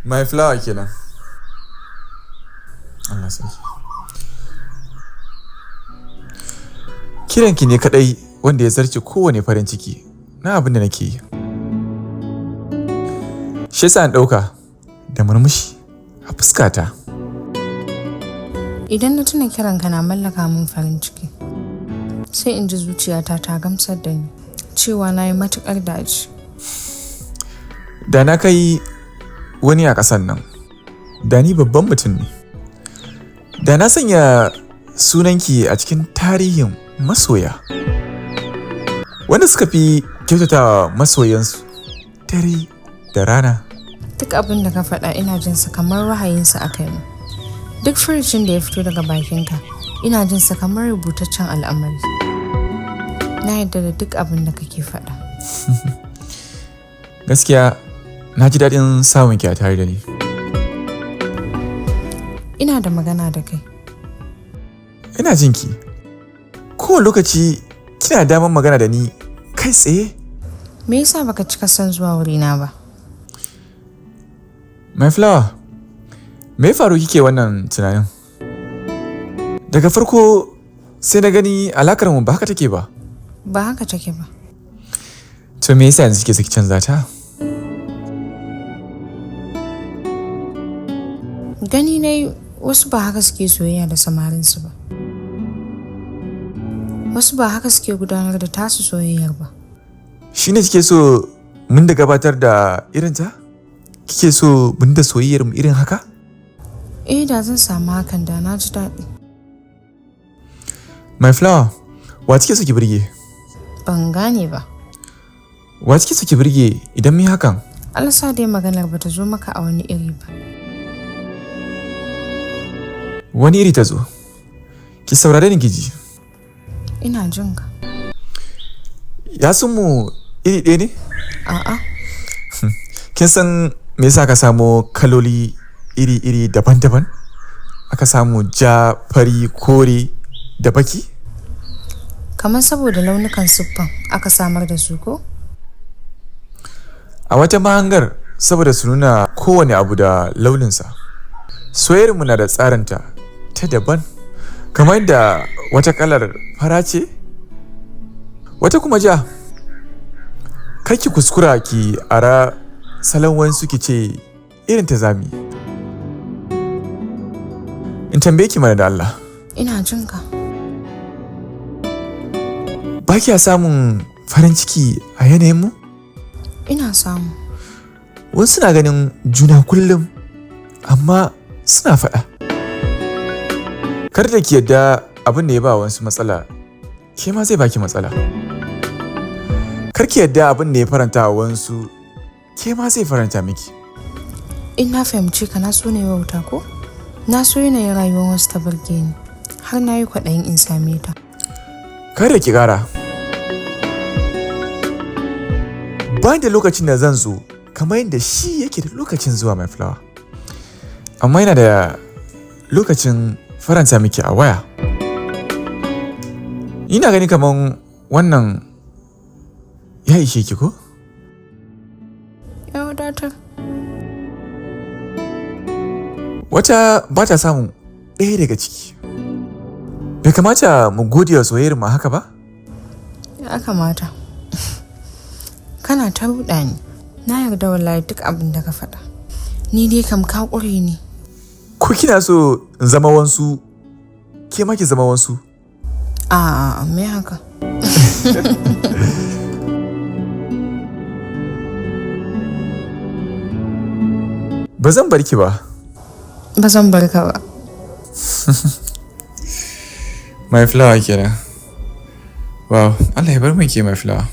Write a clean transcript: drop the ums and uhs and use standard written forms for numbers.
My flower kenan. Allah sarki. Kiranki ne kadai wanda ya zarce kowane farin ciki na abin da nake yi. Shi yasa in ɗauka da murmushi a fuskata. Idan na tuna kiranka na mallaka min farin ciki, sai in ji zuciyata ta gamsar da ni cewa na yi matuƙar dace. Da na kai wani a ƙasan nan, da ni babban mutum ne. Da na sanya sunanki a cikin tarihin masoya. Wanda suka fi kyautatawa masoyansu dare da rana. Duk abin da ka faɗa ina jin sa kamar wahayinsa aka yi min. Duk furucin da ya fito daga bakinka ina jin sa kamar rubutaccen al'amari. Na yarda da duk abin da kake faɗa. Gaskiya na ji daɗin samun ki a tare da ni. Ina da magana da kai. Ina jin ki. Kowane lokaci kina damar magana da ni kai tsaye. Me yasa baka cika son zuwa wurina ba? My flower, me ya faru kike wannan tunanin? Daga farko sai na gani alakar mu ba haka take ba. Ba haka take ba. To me yasa yanzu kike so ki canza ta? Gani na wasu ba haka suke soyayya da samarinsu ba. Wasu ba haka suke gudanar da tasu soyayyar ba. Shi ne kike so mun da gabatar da irin ta? Kike so mun da soyayyar mu irin haka? Eh, da zan samu hakan da na ji daɗi. My flower, wa kike so ki burge? Ban gane ba. Wa kike so ki burge idan mun yi hakan? Allah sa dai maganar bata zo maka a wani iri ba. Wani iri ta zo. Ki saurare ni ki ji. Ina jin ka. Yatsun mu iri ɗaya ne? A'a. Kin san me yasa aka samo kaloli iri-iri daban-daban? Aka samu ja, fari, kore da baki? Kamar saboda launukan siffan aka samar da su ko? A wata mahangar saboda su nuna kowane abu da launinsa. Soyayyarmu na da tsarinta ta daban. Kamar yadda wata kalar fara ce, wata kuma ja. Kar ki kuskura ki ara salon wasu ki ce irin ta zami. In tambaye ki mana da Allah. Ina jin ka. Ba kya samun farin ciki a yanayinmu? Ina samu. Wasu na ganin juna kullum, amma suna faɗa. Kar da ki yadda abin da ya ba wasu matsala, ke ma zai baki matsala. Kar ki yadda abin da ya faranta wa wasu, ke ma zai faranta miki. In na fahimci ka, na so ne wauta ko? Na so yanayin rayuwar wasu ta burge ni. Har na yi kwaɗayin in same ta. Kar da ki ƙara. Ba da lokacin da zan zo, kamar yadda shi yake da lokacin zuwa, my flower. Amma yana da lokacin faranta miki a waya. Ina gani kamar wannan ya ishe ki ko? Ya wadatar. Wata ba ta samun ɗaya daga ciki. Bai kamata mu gode wa soyayyar mu haka ba? Ya kamata. Kana ta ruɗa ni. Na yarda wallahi duk abin da ka faɗa. Ni dai kam ka ƙure ni. Ko kina so in zama wansu, ke ma ki zama wansu. A'a, me haka? Ba zan bar ki ba. Ba zan bar ka ba. My flower kenan. Wow, Allah ya bar min ke, my flower.